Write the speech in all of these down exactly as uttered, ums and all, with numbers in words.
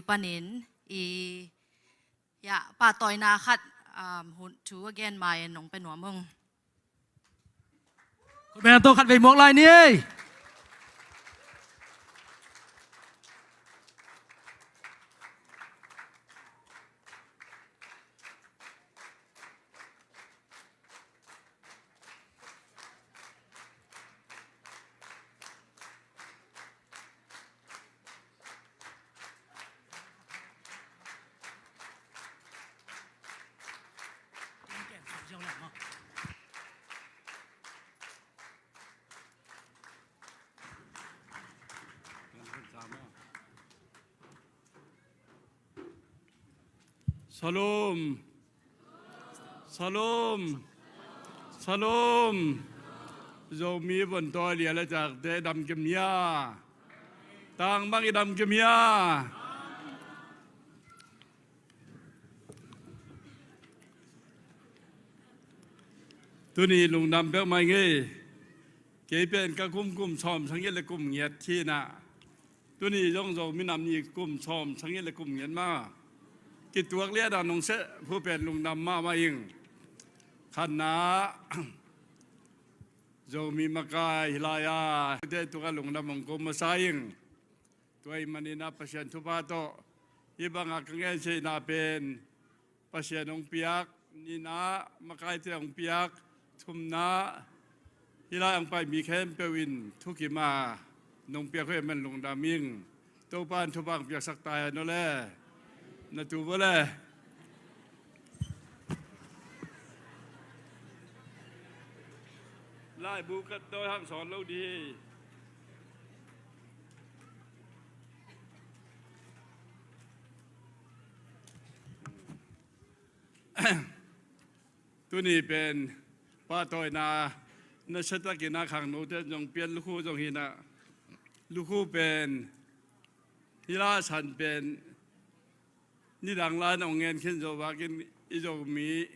Panin i, ya, pahtawina khat, um, hun thu a gen ma-in nong pia nuam ung. Khuamial tawh khat vei muak lai ni ei. Shalom. Shalom. Shalom. Zomi vontawi lian le cakte dam kim hia? Tangmang i dam kim hia? Tuni lungdam pek mai ngei. Kei pen ka kum kum sawm sagih le kum giat hi-in ah, tuni zong Zomi Nam Ni kum sawm sagih le kum giat mah kituak lian a nong seh phu pen lungdam mahmah ing. Khatna, Zomi makai hi lai-a, tute tuk a lungdam hong ko masa ing. Tua ahih manin ah Pasian thupha tawh hih bangah ka gensiatna pen Pasian hong piak, nihna makaite hong piak, thumna hih lai hong pai mi khempeuh in thukim a nong piak uh ahih man lungdam ing. Topa in thupha hong piaksak ta hen aw le. Na tu vo le. Laibu kat tawi hang sawn lo dih hi. Tuni pen pahtawina nasiatakin a khangnote zong pian lukhu zong hi-in ah, lukhu pen hih la san pen nidang lai-in hong ngen khin zo vakin i Zomi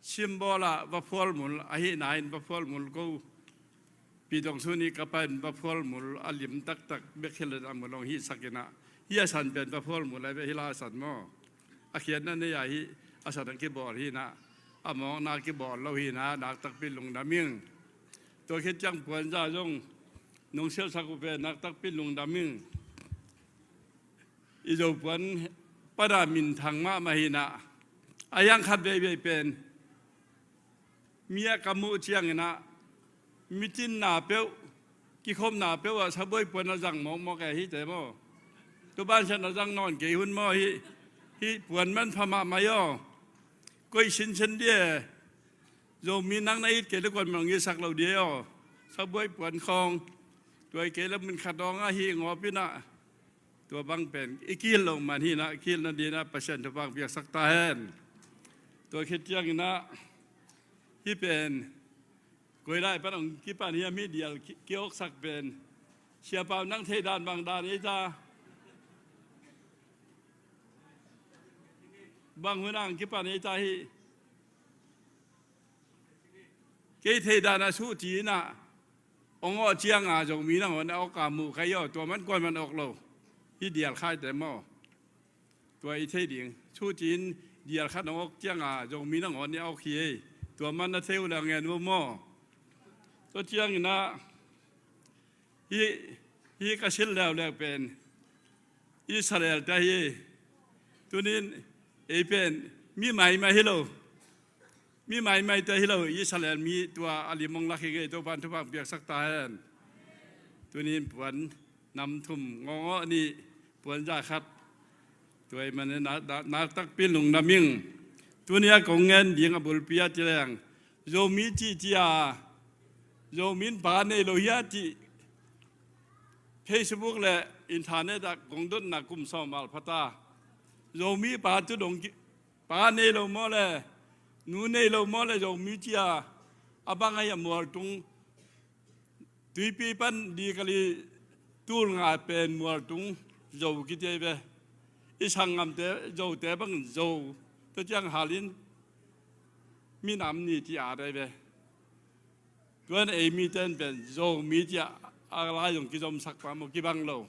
symbol ah vaphual mul ahihna in vaphual mul ko. Pi Dong Sun i kapa in vaphual mul a lim taktak bek hi lo-in a mul hong hihsak in ah, hih a san pen vaphual mul ahi ve, hih la a san maw. A khiatna nei a hih a san a kibawl hi-in ah, a mawkna kibawl lo hi-in ah, nak takpi lungdam ing. Tua khit ciang puanza zong nong silhsak uh pen nak takpi lungdam ing. I Zo puan pan a minthang mahmah hi-in ah, a hiang khat veivei pen mi a ka muh ciangin ah, mitinna peuh, kikhopna peuh ah sabuai puan a zang mawkmawk e, hihte maw. Tua bansan a zang nawn kei hun maw, hih, hih puan manpha mahmah hi aw. Koih sinsen dih e. Zomi nang na it kei le kuaman hong itsak lo dih e aw. Sabuai puan khawng. Tua hi kei le mun khat hong a hih ngawp in ah, tua bang pen i kihilh loh man hi-in ah, kihilh nadingin ah Pasian thupha hong piaksak ta hen. Tua khit ciangin ah, hih pen koi lai pan hong kipan hiam, hih dial ki, kiawksak pen? Sia Pau, nang theih dan bang dan ei ta? Bang hun ah hong kipan ei ta hih? Kei theih dan a suhci in ah hong awk ciang a Zomi nangawn a awk a muh ka hi aw, tua man kuaman awk lo. Hih dial khaite maw. Tua i theih ding. Suhci in dial khat hong awk ciang a Zomi nangawn a awk hi ei. Tua man na thei uh le hong ngen uh maw. Tua ciangin ah, hih, hih ka silh leuleu pen Israel te hi. Tuni in ei pen mi maimai hi lo. Mi maimaite hi lo, Israel mi tua a lim hong lak hi ngei, Topa'n thupha hong piaksak ta hen. Tuni in puan nam thum, ngawngawh nih, puanza khat. Tua ahih manin nak, nak, nak takpi lungdam ing. Tuni a kong ngen ding a bulpi a ci leng, Zomi cihcia, Zomi in pa nei lo hia cih Facebook le internet ah kong dotna kum sawm val phata. Zomi pa tu dong ki, pa nei lo maw le, nu nei lo maw le, Zomi cia a bang ahi a, mualtung, tuipi pan dikali tul nga pen mualtung Zo kiti ahi ve. I sanggamte Zote bang Zo, tua ciang halin minam ni ci a dai ve. Tuan ei mite in pen Zomi cia a lai zong kizomsak pah maw, kibang lo.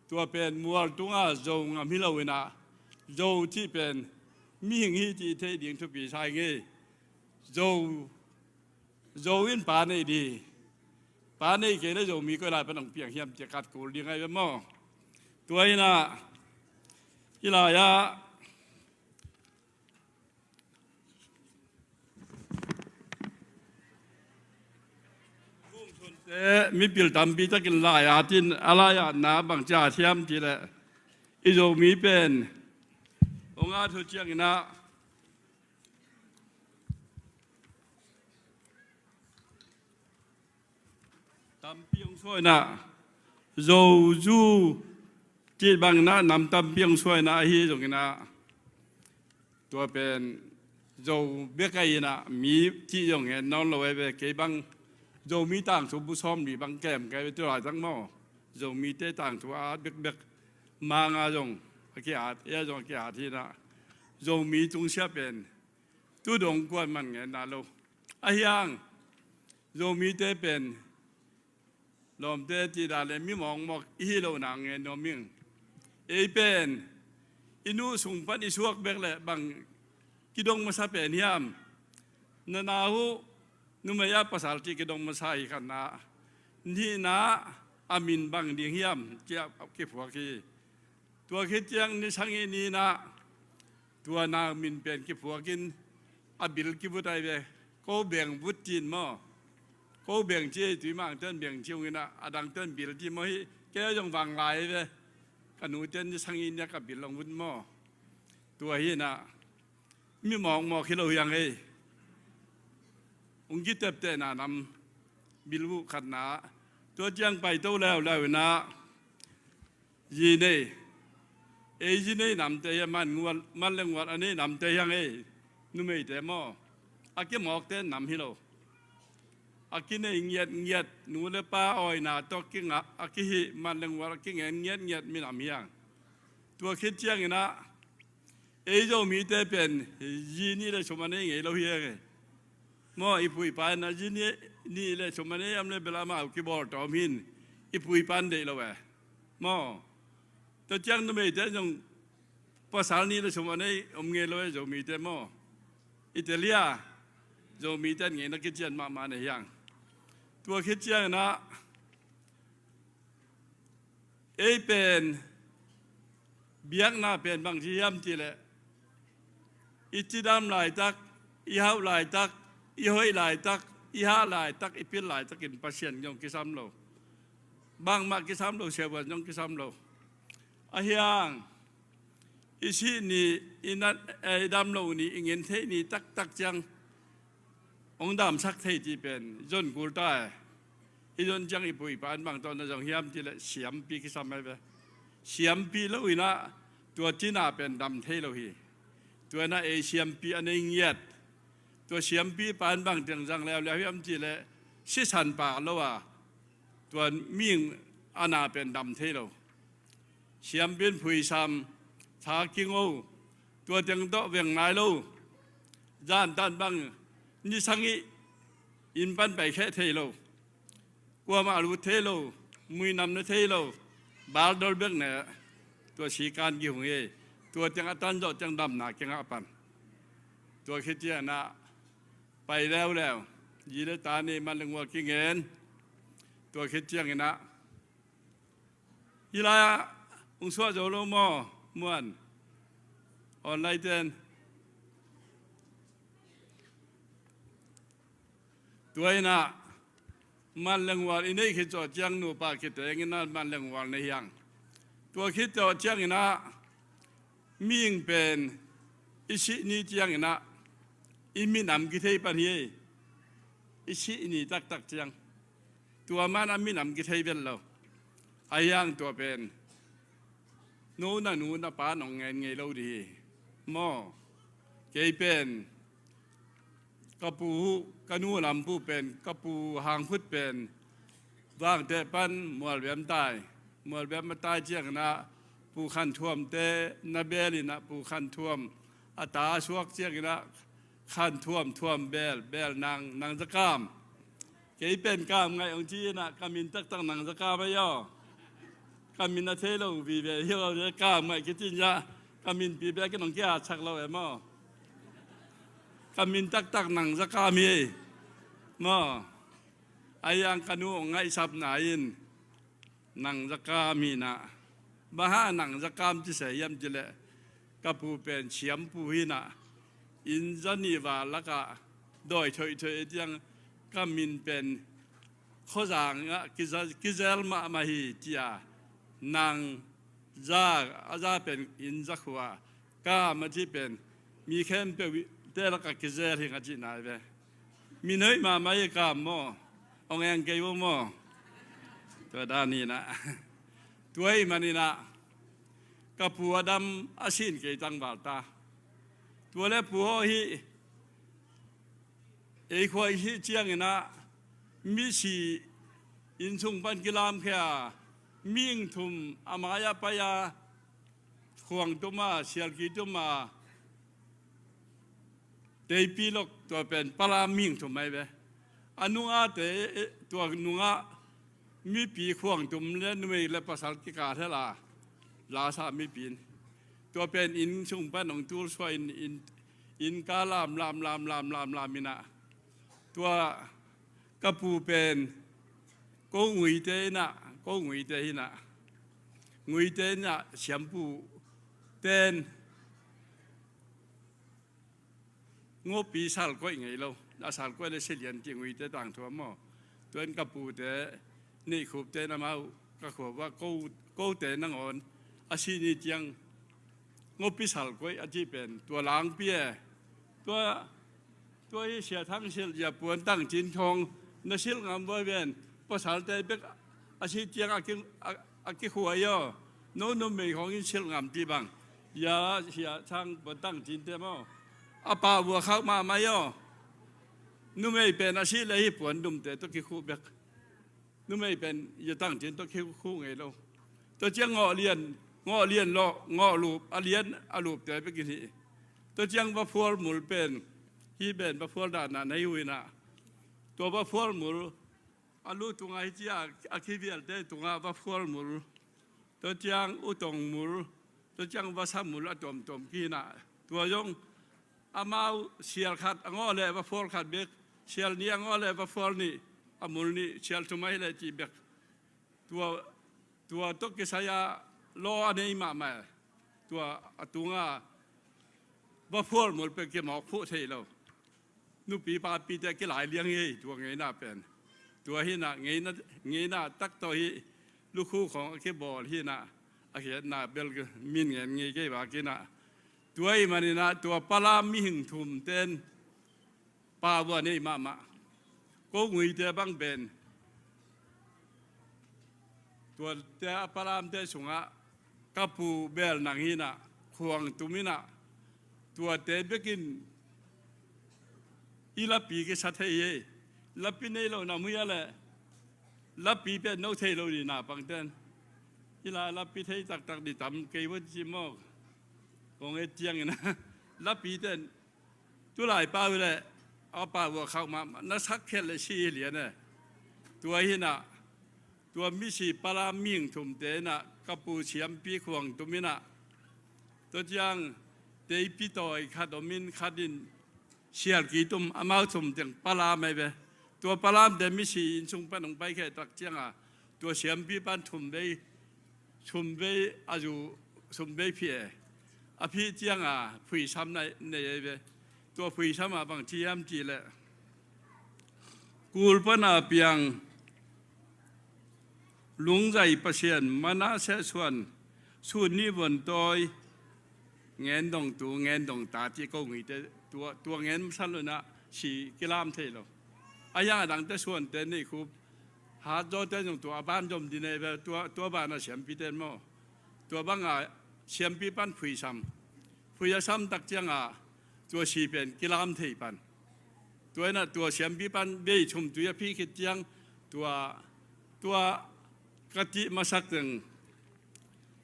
Tua pen mual tunga Zo ngam hi lo inah, Zo cih pen mihing hi cih theih ding thupi sa ing ei. Zo, Zo in pa nei di. Pa nei kei le Zomi koi lai pan hong piang hiam cih khat kul ding ahi ve maw. Tua inah, hih lai-ah Te mipil tampi takin lai-at in a lai-atna bangci at hiam cih leh, i Zomi pen hong at uh ciangin ah tampi hong suah inah, Zo, Zu cih bangin ah nam tampi hong suah inah, ahi zongin ah tua pen Zo bek ahi inah, mi cih zong ngen nawn lo ahi ve. Kei bang Zomi tangthu bu sawmli bang kem ka hi ve tu laitak maw. Zomite tangthu a at bekbek, Mang a zong a ki-at, ei a zong a ki-at hi inah, Zomi tungsiah pen tu dong kuaman ngen na lo. Ahi hang Zomite pen lawmte cih dan le mi mawkmawk i hi lo nang ngen nuam ing. Ei pen i nu sung pan i suak bek le bang kidong masa pen hiam? Na na uh numei ah pasal cih kidong masa hi khatna. Nihna, a min bang ding hiam cih a kiphuak hi. Tua khit ciang ni sagih ni inah tua nau min pen kiphuakin a bil kivut ahi ve. Ko beng vut ci-in maw, ko beng ci ei, Tuimang ten beng ci ung inah, a dang ten bil ci maw hi. Kei zong vang lai ahi ve. Ka nu ten ni sagih ni-a ka bil hong vut maw. Tua hi inah mi mawkmawk hi lo hi hang ei. Hong kiteptehna nam bil uh khatna. Tua ciang paito leuleu inah zi nei. Ei zi nei namte hi a, man ngual, man le ngual a nei namte hi hang ei. Numeite maw, a kimawkte nam hi lo. A kinei ngiatngiat, nu le pa awina tawh kingah a kihih, man le ngual a kingen ngiatngiat minam hi hang. Tua khit ciangin ah ei Zomite pen zi nih le sum a nei ngei lo hi hang ei. Maw, i pu i pa in ah zi nih, nih le sum a nei hiam le bel amau kibawltawm hi in, i pu i pa in deih lo e. Maw, tua ciang numeite zong pasal nih le sum a nei om ngei lo e, Zomite maw. I tel hia, Zomite in ngeina kician mahmah na hi hang. Tua khit ciangin ah ei pen biakna pen bangci hiam cih leh, i cidam laitak, i hauh laitak, i hoih laitak, i hah laitak, i pil laitakin Pasian zong kisam lo. Bangmah kisam lo, siavuan zong kisam lo. Ahi hang i sih ni, i nat, eh, i dam loh ni, i ngen theih ni taktak ciang hong damsak thei cih pen zon kul ta e. I zon ciang i pu i pa in bang tawh na zong hiam cih leh siampi kisam ahi ve. Siampi lo inah tua cina pen dam thei lo hi. Tua inah ei siampi a nei ngiat. Tua siampi pa in bang teng zang leuleu hiam cih leh sisan pak lo a, tua mihing a na pen dam thei lo. Siampi in phuisam, tha kingo, tua teng tawh veng nai lo. Zan tan bang ni sagih inn pan paikheh thei lo. Kuamah lut thei lo, muinam na thei lo. Baldol bek ne, tua sikan kihung hi. Tua teng a tan zawh teng damna kingah pan. Tua khit ciangin ah pai leuleu, zi le ta nei, man le ngual kingen. Tua khit ciangin ah hih lai-ah hong suah zo lo maw, muan online ten. Tua inah man le ngual i neih khit zawh ciang nupa kiteng inah man le ngual na hi hang. Tua khit zawh ciangin ah mihing pen i sih ni ciangin ah i minam kithei pan hi. I sih ni taktak ciang tua man a minam kithei vel lo. Ahi hang tua pen no na nu na pa nong ngen ngei lo dih hi maw. Kei pen ka pu, ka nu lam pu pen, ka pu hang khut pen Vangteh pan Mualbiam tai. Mualbiam a tai ciangin ah Pu Khan Thuamte na beel inah Pu Khan Thuam a ta a suak ciangin ah Khan Thuam, Thuam beel, beel nang, nang Za Kam. Kei pen Kam Ngaih hong ci inah ka min taktak nang Za Kam ahi aw. Ka min a thei lo vive hi lo, Za Kam ngai kici in, Za, ka minpi bek in hong ki-at sak lo e maw. Ka min taktak nang Za Kam hi maw. Ahi hang ka nu hong ngaihsapna in nang Za Kam hi in ah. Bang hang nang Za Kam ci se hiam cih leh, ka pu pen siampu hi in ah, inn za nih val lakah dawi thoih thoih ciang ka min pen khuazang ah kiza-, kizel mahmah hi ci a, nang Za, a Za pen inn za khua, Kam a cih pen mi khempeuh te lakah kizel hi ing a cihna hi ve. Min hoih mahmah hi Kam maw. Hong eng kei vo maw. Tua dan hi in ah. Tua ahih manin ah ka pu a dam a sin kei tangval ta. Tua leh pu aw hi, ei khua i hih ciangin ah misi inn sung pan kilamkhia, mihing thum a mai-ah pai-a, khuang tum a, sialki tum a, teipi lok, tua pen palam mihing thum ahi ve. A nungah te, tua nungah mipi khuang tum le numei le pasal kikal hel a, lasa mipi in. Tua pen inn sung pan hong tulsuah in, inn, inn ka lam, lam, lam, lam, lam, lam in ah. Tua ka pu pen ko Nguite in ah, ko Nguite hi in ah. Nguite in ah siampu ten ngawpi sal koih ngei lo. A sal koih le si lian cih Nguite tangthu maw. Tua in ka pute Neihkhup te in amau ka khua uah ko, kote nangawn a si ni ciang ngawpi sal koih a cih pen tua langpi e. Tua, tua hi Sia Thang silh, Sia Puan Tang Cin khawng na silh ngam vai ven. Pasalte bek a si ciang a ki, a, a kikhua hi aw. No numei khawng in silh ngam cih bang. Sia, Sia Thang Puan Tang Cin te maw, a pau uh a khauh mahmah hi aw. Numei pen a si le hi puan dumte tawh kikhuh bek. Numei pen Sia Tang Cin tawh kikhuh ngei lo. Tua ciang ngawh lian, ngawh lian lawh, ngawh lup, a lian a lupte bek in hi. Tua ciang vaphual mul pen, hih pen vaphual dahna na hi uh in ah. Tua vaphual mul a lu tungah hi ci a, a kivialte tungah vaphual mul. Tua ciang utong mul, tua ciang vasa mul a tuamtuam kihi in ah. Tua zong amau sial khat a ngawh leh vaphual khat bek, sial nih a ngawh leh vaphual nih, a mul nih, sial thum ahi leh cih bek. Tua, tua tawh kisai-a law a nei mahmah e. Tua a tungah vaphual mul pen kimawk phuh thei lo. Nupi papite a kilai liang hi, tua ngeina pen. Tua hi in ah ngeina, ngeina tak tawh hi, lukhu khawng a kibawl hi in ah, a khiatna bel min ngen ngei kei vak in ah. Tua ahih manin ah tua Palam mihing thum ten pau uh a nei mahmah. Ko Nguite bang pen tuate a Palamte sungah ka pu bel nang hi in ah, khuang tum in ah, tuate bek in i lapi kisa thei hi. Lapi nei lo na mu hia leh, lapi pen no thei lo ni na pangten. I la lapi thei taktak ni tam kei vua ci mawk. Kong et ciangin ah lapi ten tulai pau leh a pau uh a khauh mahmah, na sak khiat leh si hi lian e. Tua hi in ah, tua misi Palam mihing thumte in ah, ka pu siampi khuang tum in ah, tua ciang teipi tawi khat om in, khat in sialki tum, amau thum teng Palam ahi ve. Tua Palamte misi inn sung pan hong paikhia tak ciangah tua siampi pan thum vei, thum vei a zu, thum vei phih e. A phih ciangah phuisam nei, nei ahi ve. Tua phuisam ah bang ci hiam cih leh, kul pana piang Lungzai Pasian, Manasseh suan, sun ni vuantawi, ngen dong tu, ngen dong ta, ci ko Nguite, tua, tua ngen masa lo in ah si kilam thei lo. A hiang a dangte suante Neihkhup, Hatzawte zong tua a ban zom ding e ve, tua, tua banah siampite maw. Tua bangah siampi pan phuisam. Phui a sam tak ciangah tua si pen kilam thei pan. Tua in ah tua siampi pan vei thum tui a phih khit ciang tua, tua ka cih masak teng,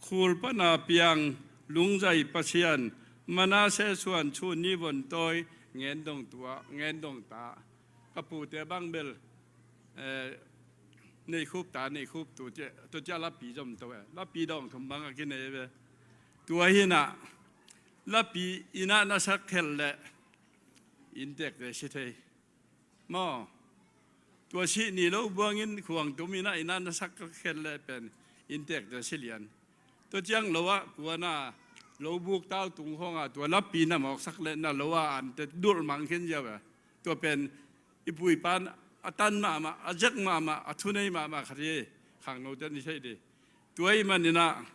kul pana piang Lungzai Pasian, Manasseh suan, sun ni vuantawi, ngen dong tua, ngen dong ta. Ka pute bang bel, eh, Neihkhup ta, Neihkhup tu cia, tu cia lapi zom to e. Lapi dawng thum bang a kinei ve. Tua hi na, lapi inn ah na sak khel leh inntekte si thei. Maw, tua sih ni lo buangin khuang tum inn ah, inn ah na sak khel leh pen inntekte si lian. Tua ciang lo ah kuana lo buk tau tung khawng ah tua lapi na mawksak leh na lo ah ante dulh mang khin ziau e. Tua pen i pu i pa'n a tan mahmah, a zek mahmah, a thunei mahmah khat hi. Khangnote ni thei di. Tua ahih manin ah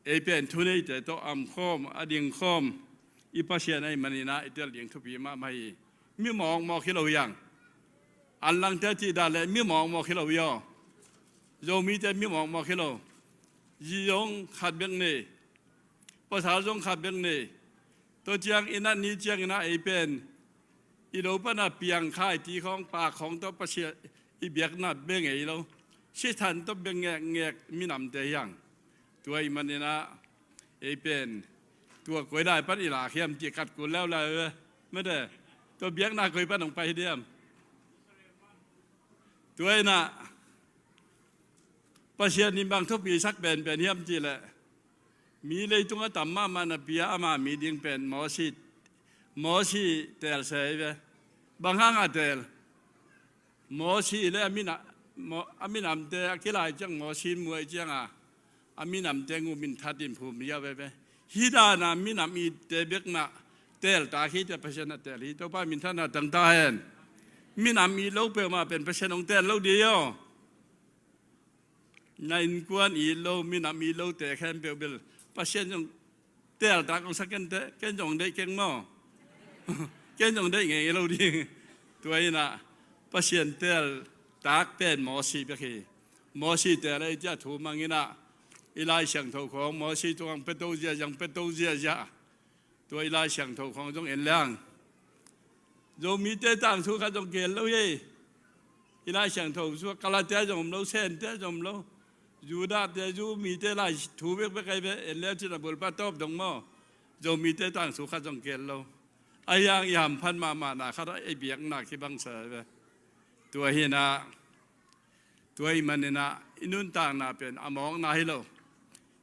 ei pen thuneite tawh am khawm, a ding khawm i Pasian ahih manin ah i tel ding thupi mahmah hi. Mi mawkmawk hi lo hi hang. An langte cih dan leh mi mawkmawk hi lo hi aw. Zomite mi mawkmawk hi lo. Zi zong khat bek nei. Pasal zong khat bek nei. Tua ciang inn ah ni ciangin ah ei pen i lo pan a piang khai ti khawng, pak khawng tawh Pasian i biakna bia ngei lo. Sithan tawh bia ngekngek minamte hi hang. Tua ahih manin ah ei pen tua koi lai pan i lak hiam cih kat kul leuleu e. Mete, tua biakna koi pan hong pai hi diam? Tua in ah Pasian in bang thupi sak penpen hiam cih leh, mi leitung a tam mahmah napi a ama mi ding pen Mosi, Mosi teel se hi ve. Bang hang a teel? Mosi le a mina-, Mo-, a minamte a kilai ciang Mosi muai ciang a, a minamte ngu min that in phum hi a ve ve. Hih dan a minam itte bek mah teel tak hi, tua Pasian a teel hi. Topa min thanna tang ta hen. Minam it lo peuhmah pen Pasian hong teel lo ding hi aw. Na innkuan it lo, minam it lote khempeuh bel Pasian zong teel tak hong sa kei inteh, ken zong deih keng maw. Ken zong deih ngei lo ding. Tua in ah Pasian teel tak pen Mosi bek hi. Mosi teel ei ciah thu mang in ah i Lai Siangtho khawng Mosi tungah hong pia to ziahziah, hong pia to ziahziah. Tua i Lai Siangtho khawng zong en leng Zomite tangthu khat zong gel lo hi. I Lai Siangtho sung ah Galatia zong om lo, Sente zong om lo. Judate, Zu mite lai thu bekbek ahi ve, en le cin a bulpa tawp dong maw. Zomite tangthu khat zong gel lo. Ahi hang i hamphat mahmahna khat ah i biakna kibang sa hi ve. Tua hi na, tua ahih manin ah i nuntakna pen a mawkna hi lo.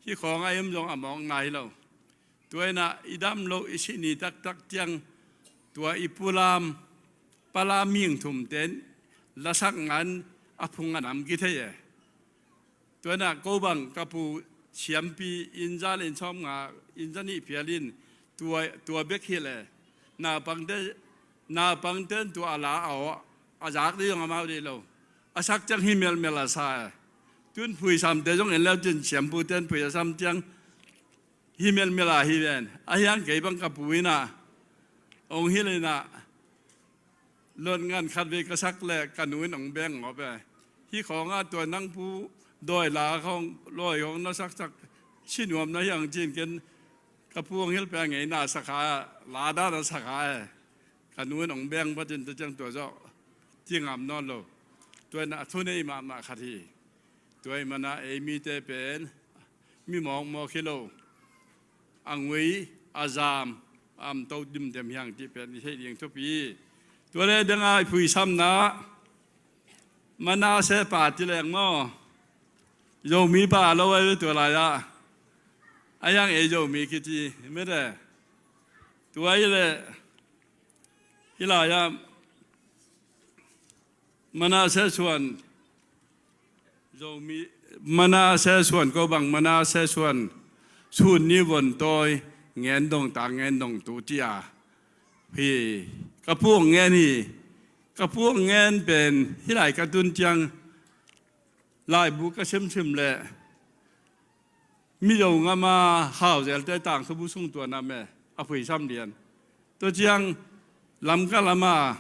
Hih khawng a i om zong a mawkna hi lo. Tua in ah i dam loh i sih ni taktak ciang tua i pulam, palam mihing thumte in lasak ngan a phung a nam kithei e. Tua in ah ko bang ka pu siampi inn za le inn sawmnga, inn za nih phial in tua, tua bek hi leh naupangte, naupangte in tua a la a aw a zak ding zong amau deih lo. A sak ciang hi melmel a sa e. Tun phuisamte zong en le cin siampute in phui a sam ciang hi melmel a hi ven. Ahi hang kei bang ka pu in ah hong hilh in ah lot ngan khat vei ka sak leh ka nu in hong beng ngawp e. Hih khawng ah tua nang pu dawi la khawng, lawi khawng na saksak si nuam na hi hang cin ken ka pu hong hilh pia ngei na sa kha, la dan a sa kha e. Ka nu in hong beng pah cin tua ciang tua zawh ci ngam nawn lo. Tua in ah a thunei mahmah khat hi. Tua ahih manin ah ei mite pen mi mawkmawk hi lo. A ngui, a zam, a amto dimdem hi hang cih pen i theih ding thupi hi. Tua le dang a i phuisamna Manasseh pa ci leng maw. Zomi pa lo ahi ve tua lai ah. Ahi hang ei Zomi kici mete. Tua hi leh hih lai ah Manasseh suan, Zomi, Manasseh suan ko bang, Manasseh suan, sun ni von tawi, ngen dong ta, ngen dong tu ci a hi. Ka pu hong ngen hi. Ka pu hong ngen pen hih lai ka tun ciang laibu ka simsim leh Mizo ngam a Hauzelte tangthu bu sung tua nam e, a phuisam lian. Tua ciang Lamka lam a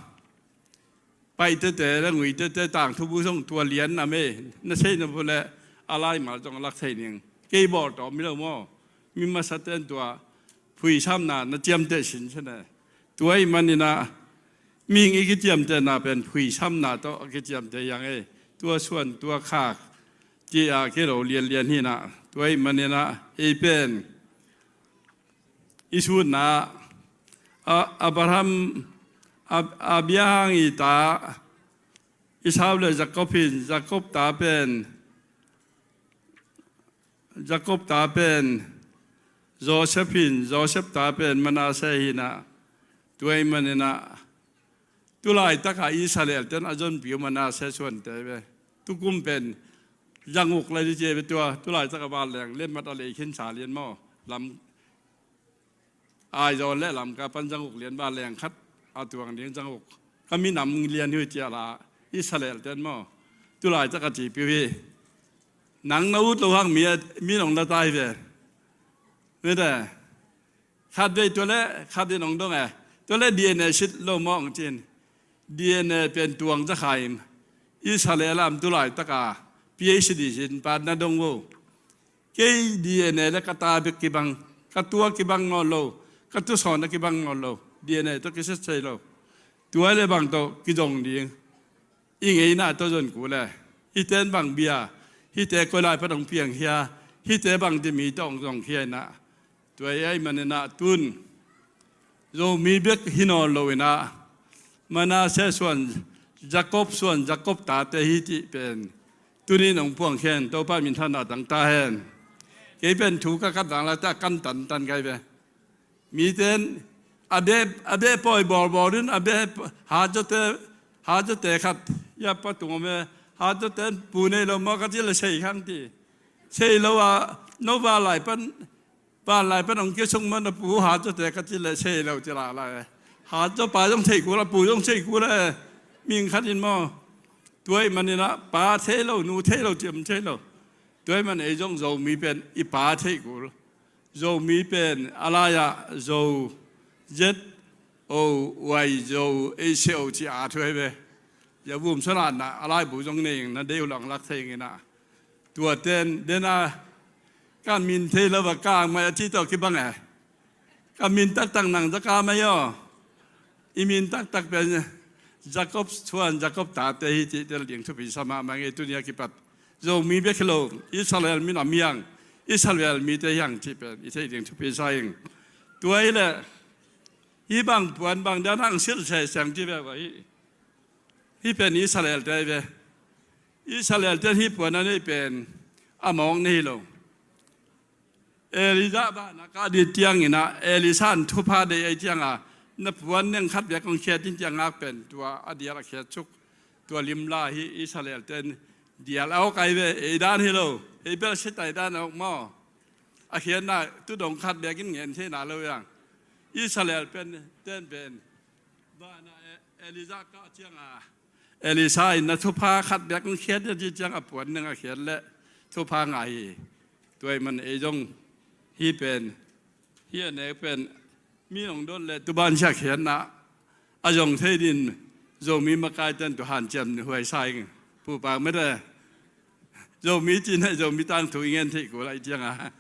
Paite te le Nguite te tangthu bu sung tua lian nam e, na sei na bu leh a laimal zong a lak thei ning. Kei bawl tawm hi lo maw. Mi masate in tua phuisamna na ciamteh sinsen e. Tua ahih manin ah mihing i kiciamtehna pen phuisamna tawh a kiciamteh hi hang e. Tua suan, tua khak ci a kei lo lianlian hi na. Tua ahih manin ah ei pen i sutna ah Abraham, Ab-, Abraham i ta Esau le Jakob hi in, Jakob ta pen Jakob ta pen Joseph hi in, Joseph ta pen Manasseh hi in ah, tua ahih manin ah tulaitak a Israel ten a zonpi uh Manasseh suante ve. Tukum pen zanguk lai di ci ve tua, tulaitak a vanleng letmat a lei khin sa lian maw, lam Aizawl le Lamka pan zanguk lian vanleng khat a tuang ding zanguk. Ka minam lian hi uh ci a la Israel ten maw, tulaitak a cipi uh hi. Nang na ut loh hang mi, mi nong la ta hi ve. Mite, khatvei tua le khatvei nong dong e. Tua le DNA sit lo maw hong ci in. DNA pen tuang za kha in. Israel a om tulaitak a PhD sin pa na dong vo. Kei DNA le ka ta bek kibang, ka tua kibang nawn lo, ka tusawn a kibang nawn lo, DNA tawh kisetsei lo. Tua le bang tawh kizong ding. I ngeina tawh zon kul e. Hihte in bang bia, hihte koi lai pan hong piang khia, hihte bang ci mi tawh hong zong khia in ah. Tua ahih manin ah tun Zomi bek hi nawn lo in ah, Manasseh suan, Jakob suan, Jakob tate hi cih pen tuni in hong puang khen, Topa minthanna tang ta hen. Kei pen thu ka kat dang la ta kan tantan kai ve. Mite in a beh, a beh pawi bawlbawl in a beh, Hazaw te, Hazaw te khat ya pa tung om e. Hazaw te in pu nei lo maw ka ci le sei khang ti. Sei lo a, no va lai pan Vanlai pan hong kisuk man a pu Hazaw te ka ci le sei lo ci la lai. Hazaw pa zong thei kul a, pu zong sei kul a, ming khat in maw. Tua ahih manin ah pa thei lo, nu thei lo, ciam thei lo. Tua ahih man ei zong Zomi pen i pa thei kul. Zomi pen a lai ah Zo, Z, O, Y, Zo, ei se o ci a thuai ve. Ya vum salatna a laibu zong nei ing na dei uh lang lak thei ing in ah. Tua ten dena ka min thei lo va ka mai a ci tawh kibang e. Ka min taktak nang za ka mai aw. I min taktak pen Jakob suan Jakob tate hi cih tel ding thupi sa mahmah ing ei. Tuni a kipat Zomi bek hi lo, Israel min a miang, Israel mite hiang cih pen i theih ding thupi sa ing. Tua hi leh hih bang puan bang dan hang silh seseng ci ve uh ahi. Hih pen Israel te hi ve. Israel ten hih puan a neih pen a mawk na hi lo. Elijah vanah kah ding ciangin ah Elisha in thupha deih ahih ciangin ah na puan neng khat bek kong khiat in ci a ngak pen tua a dial a khiat suk. Tua limla hi Israel ten dial a awk ahi ve, ei dan hi lo, ei bel sitai dan a awk maw. A khiatna tudong khat bek in ngen theihna lo hiang. Israel pen ten pen vanah E-, Elijah kah ciangin ah Elisha in na thupha khat bek hong khiat in a ci ciang a puan neng a khiat leh thupha ngah hi. Tua ahih man ei zong hih pen, hih a nek pen mi hong dot leh tuban siah khiatna a zong thei din Zomi makai ten tua hanciam huai sa ing. Pupak mete Zomi cih na Zomi tangthu i ngen theih kul ahih ciangin ah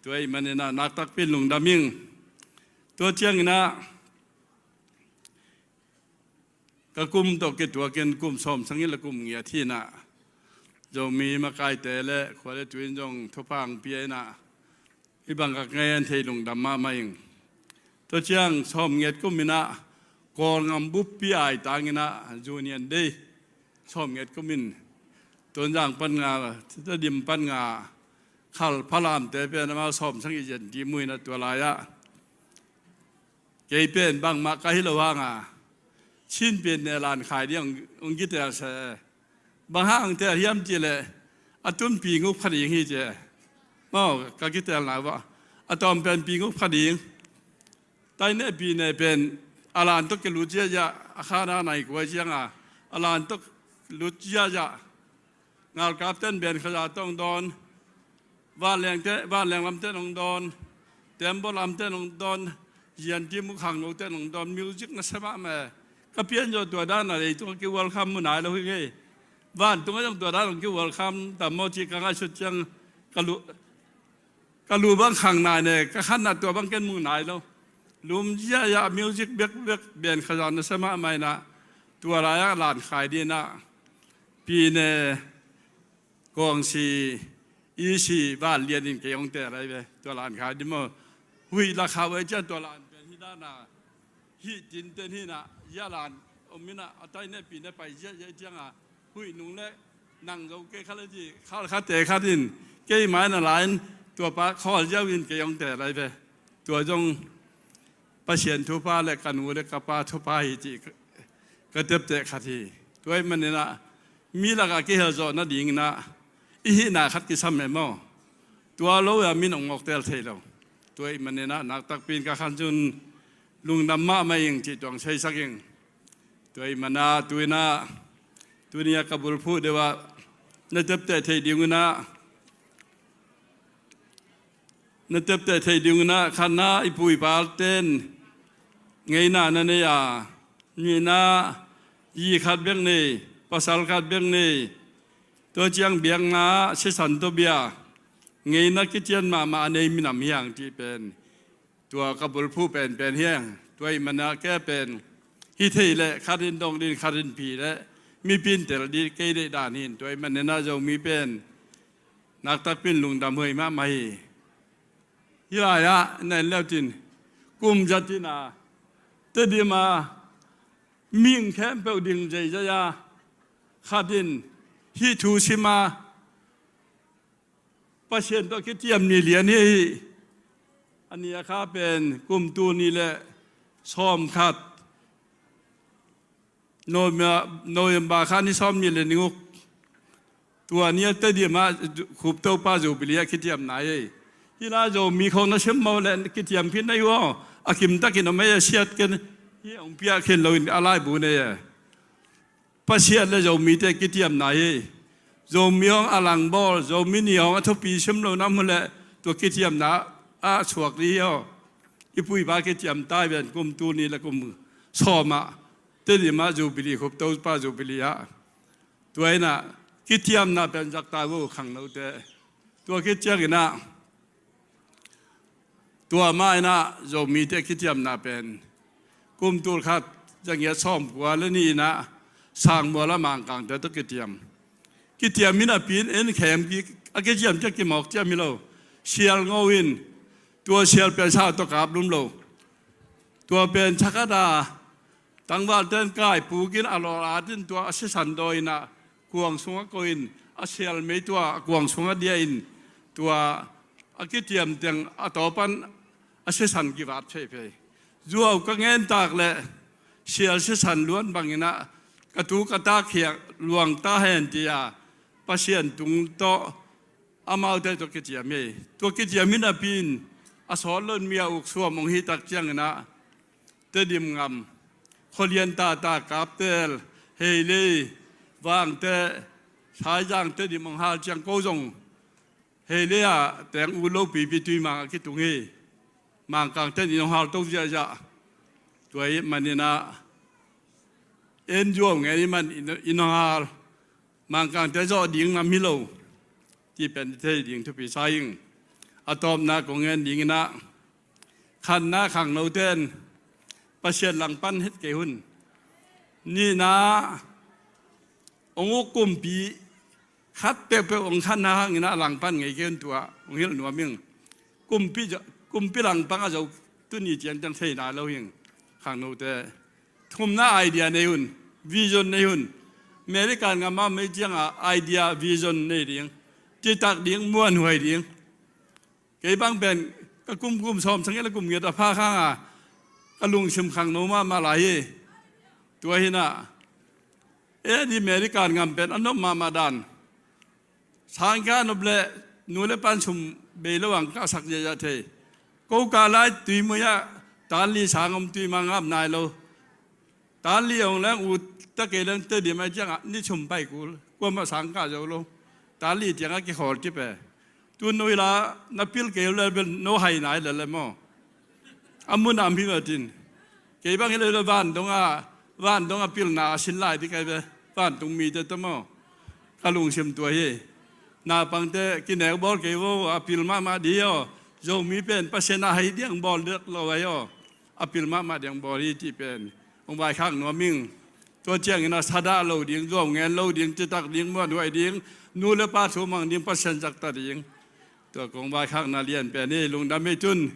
tua ahih manin ah naktakpi in lungdam ing. Tua ciangin ah ka kum tawh kituakin kum sawmsagih le kum ngiat hi in ah Zomi makaite le khua le tui in zong thupha hong pia in ah hih bang ka ngen theih lungdam mahmah ing. Tua ciang sawmngiat kum in ah Kawlgam buppi aitang in ah Union Day sawmngiat kum in Tonzang pan nga, Tedim pan nga, Khalpha lamte pen amau sawmsagih zen ti mu in ah tua lai ah kei pen bangmah ka hi lo hang a, Chin pen ne lan khai ding hong, hong kitel se. Bang hang tel hiam cih leh a tun pi nguk kha ding hi ci. Maw, ka kitelna uh ah a tawm pen pi nguk kha ding. Taineh pineh pen a lan tawh kilut ziahziah, a khana nai kuai ciangin a lan tawh lut ziahziah. Ngalkap ten ben khaza tawh hong dawn, vanleng te, vanleng lam ten hong dawn, tembaw lam ten hong dawn, zianti mu khangno ten hong dawn, music nasia mahmah e. Ka pian zawh tua dan a leitung a ki-welcome mu nai lo hi ngei. Vantung a zong tua dan hong ki-welcome tam maw cih ka ngaihsut ciang ka lu, ka lu bang khang nai ne, ka khanna tua bang ken mu nai lo. Lum ziahziah music bekbek ben khaza nasia mahmah in ah tua lai ah lan khai ding in ah pineh Kawngsi, isi vanlian in kei hong tel ahi ve. Tua lan khai ding maw. Huih la kha uh ahi ciang tua lan pen hih dan a, hih tinten hi in ah, ziah lan om in ah, a taineh pineh pai ziahziah ciangin Huih nung le nang zo kei khat le ci, khat khat te khat in kei mai na lai in, tua pa khawl ziau in kei hong te lai ve. Tua zong Pasian thupha le ka nu le ka pa thupha hi ci ka tepteh khat hi. Tua ahih maninah mi lakah kihel zawh nadinginah i hihna khat kisam e maw? Tua lo a min hong ngawktel thei lo. Tua ahih maninah naktakpi in ka khan cun lungdam mahmah ing cih tuang seisak ing. Tua ahih manah tuinah tuni a ka bulphuh deuh ah na tepteh theih dingunah na tepteh theih dingunah khatna i pu i pa ten ngeina na nei a, nihna zi khat bek nei, pasal khat bek nei, tua ciang biakna sisan tawh bia ngeina kician mahmah a nei minam hiang cih pen tua ka bulphuh penpen hiang. Tua ahih manah kei pen hi thei leh khat in dong ding, khat in pi leh mipi in tel ding kei deih dan hi. Tua ahih maninah Zomi pen naktakpi in lungdam huai mahmah hi. Hih lai-ah na en leutin kum zat in a Tedim a mihing khempeuh ding zeizai a khat in hih thu sim a Pasian tawh kiciam ni lian hi. A ni a kha pen kum tul nih le sawm khat, November, November kha ni sawm nih le ni guk. Tua ni a Tedim ah Khup Topa Jubilee a kiciam nai ei. Hih lai Zomi khawng na sim maw le kiciam khin na hi uh aw. A kimtakin a mei a siat ken hih hong piak khin loin a laibu nei e. Pasian le Zomite kiciam nai hi. Zomi hong a langbawl, Zomi ni hong a thupi sim lo na mu leh tua kiciamna ah suak dih hi aw. I pu i pa kiciam tai ven kum tul nih le kum sawm ah Tedim ah Jubilee, Khup Topa Jubilee ah. Tua inah kiciamna pen zak ta uh khangnote. Tua kicianginah tua mah inah Zomite kiciamna pen kum tul khat za ngiat sawm kua le nih inah Sangmual ah Mangkangte tawh kiciam. Kiciam inah pi in en khem ki, a kiciam ciah kimawk ciam hi lo. Sial ngo in tua sial pen sa tawh kap lum lo. Tua pen thakhat a tangvalte in kai puk in a lawl at in tua a sisan dawi inah kuang sungah koih in a sial mei tua a kuang sungah dia in tua a kiciam teng a tawpan a sisan kivat pheiphei. Zuau ka ngen tak leh sial sisan luan banginah ka tu ka tak hiak luang ta hen tia Pasian tung tawh amaute tawh kiciam hi. Tua kiciam hi napi in a sawt loin mi a uk suam hong hih tak cianginah Tedim ngam khualian tata Kaptel, Heilei, Vangte, Saizang, Tedim hong hal ciang ko zong Heilei ah teng ut lo pipi Tuimang a kitung hi. Mangkangte in hong hal to ziahziah. Tua ahih maninah en zuau ngen i man in hong hal. Mangkangte zawh ding nam hi lo. Ti pen i thei ding thupi sa ing. A tawpna kong ngen dinginah khatna khangnote in Pasian langpan het kei hun. Nihna hong uk kumpi khat peuhpeuh hong khatna hanginah langpan ngei kei hun tua hong hilh nuam ing. Kumpi, kumpi langpang a zo tuni ciangciang thei nai lo hing khangnote. Thumna idea nei hun, vision nei hun. American ngam ah mei cianga idea, vision nei ding, citak ding, muanhuai ding. Kei bang pen ka kum, kum sawm sang ila kum ngiat a pha khanga ka lungsim khangno mahmah lai hi. Tua hinah e di American ngam pen a nop mahmah dan. Sang ka nop leh nu le pan sum bei lo ang ka sak ziahziah thei. Ko ka lai Tuimui ah tan li sang om Tuimang ngap nai lo. Tan li hong leng ut ta kei leng Tedim ah ciangah ni sum pai kul. Kuamah sang ka zo lo. Tan li tiangah kikhawl kip e. Tun no ila na pil kei lo le bel no hai nai le le maw. A mun am hi lo tin. Kei bang hi lo le van dong a, van dong a pilna a sin lai di kai ve. Vantung mite tawh maw. Ka lungsim tua hi. Naupangte kinek bawl kei vo a pil mahmah di aw. Zomi pen Pasian a hai diang bawl dek lo ai aw. A pil mahmah diang bawl hi ti pen hong vaikhak nuam ing. Tua ciangin a sadah lo ding, zuau ngen lo ding, citak ding, muanhuai ding, nu le pa thu mang ding, Pasian zakta ding. Tua kong vaikhakna lian pen hi, lungdam hi tun.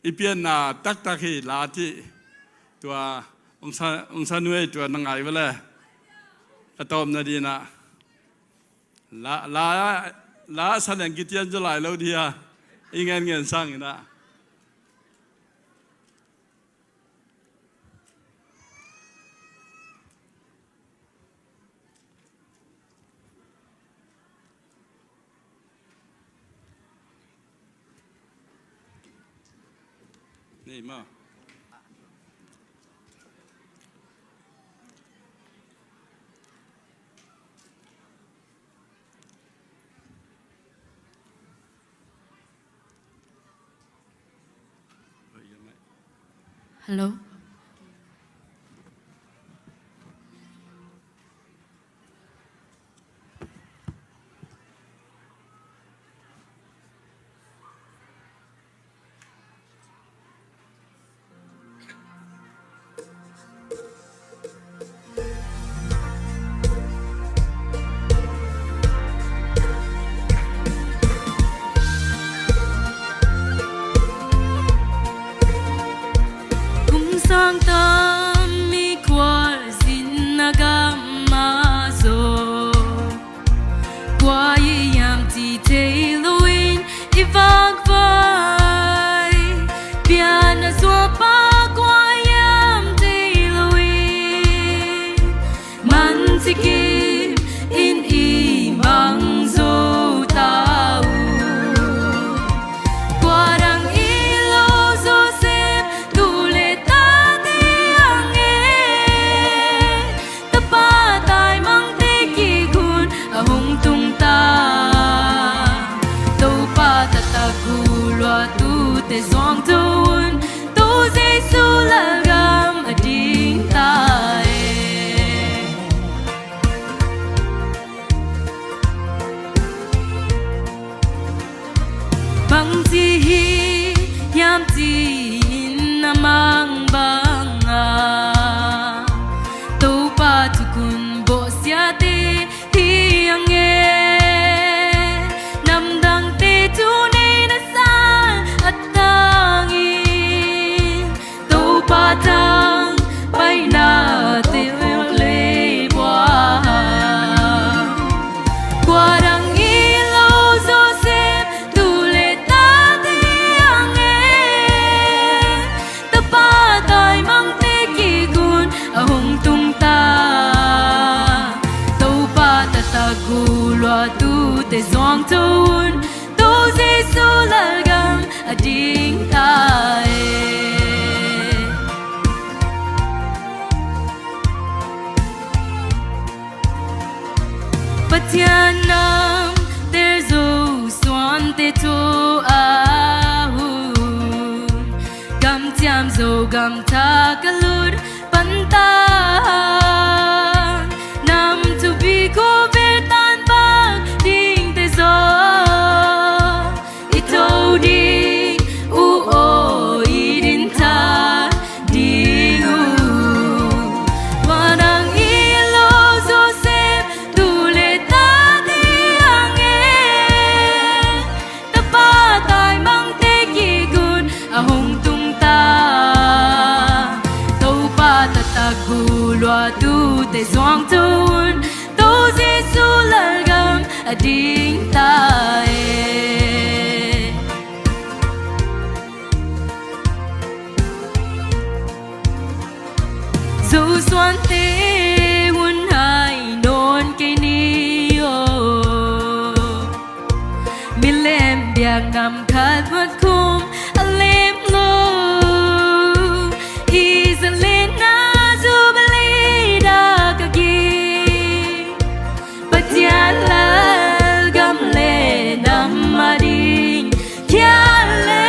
I pianna taktak hi la ti. Tua Ong sa, ong sa nuai tua na ngai vele. Ka tawpna dinah. La, la, la sa leng kitian zaw lai lo dia. I ngen ngen sang inah. Nei maw. Hello. Kum sang tam i khualzin a gam ah zaw, kua i hiam ci thei loin i vakvai. Pian a zuapa kua hiam thei loin, man cikim in i mang zo ta uh. Kua dang i lo Joseph tu le tate ang e, tapa taimangte kik hun a hong tung ta. Topa taktak gu luatute zuangto un, To Jesu lalgam a ding ta e. Bangci hi hiam ci-in a mang banga, Topa thukhun bawhsiate hi ang e. Namdangte thu nei na sal a tangin, Topa tang paina te le bua. Kua dang i lo Joseph tu le tate ang e, tapa taimangte kik hun a hong tung ta. Topa taktak gu luatute zuangto un, To Jesu lalgam a ding ta e. Pathian nam tel Zosuante thaw a hun, gamciam Zogam thak a lut pan ta. Nam thupi khuavel tan bang dingte zaw, i tho ding uh aw, i din tha ding uh. Kua dang i lo Joseph tu le tate ang e, tapa taimangte kik hun a hong tung ta. Topa taktak gu luatute zuangto un, To Jesu lalgam a ding ta e. Zosuante hun hai nawn kei ni aw. Milem biak nam khat huat khum a lem lo. I zalen na Jubilee dak a ging, Pathian lalgam le nam a ding khial le.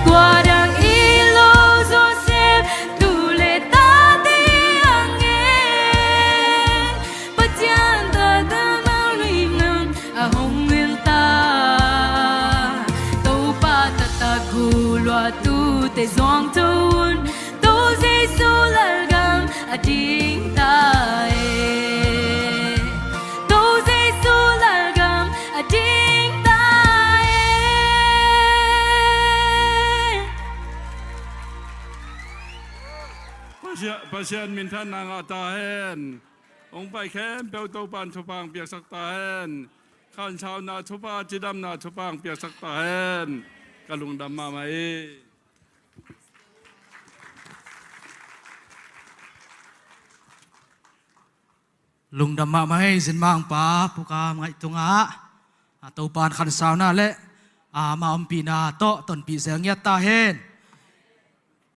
Kua dang i lo Joseph tu le tate ang e, Pathian taktak nau lim nam a hong vil ta. Topa taktak gu luatute zuangto un, To Jesu lalgam a ding ta e. To Jesu lalgam a ding ta e. Pasian minthanna ngah ta hen. Hong pai khempeuh Topan thupha piaksak ta hen. Khansauna thupha, cidamna thupha piaksak ta hen. Ka lungdam mahmah hi. Lungdam mahmah hi, zinmangpa Pu Kam Ngaih tungah. A, Topan khansauna le, a, ama ompihna tawh tonpih zel ngiat ta hen.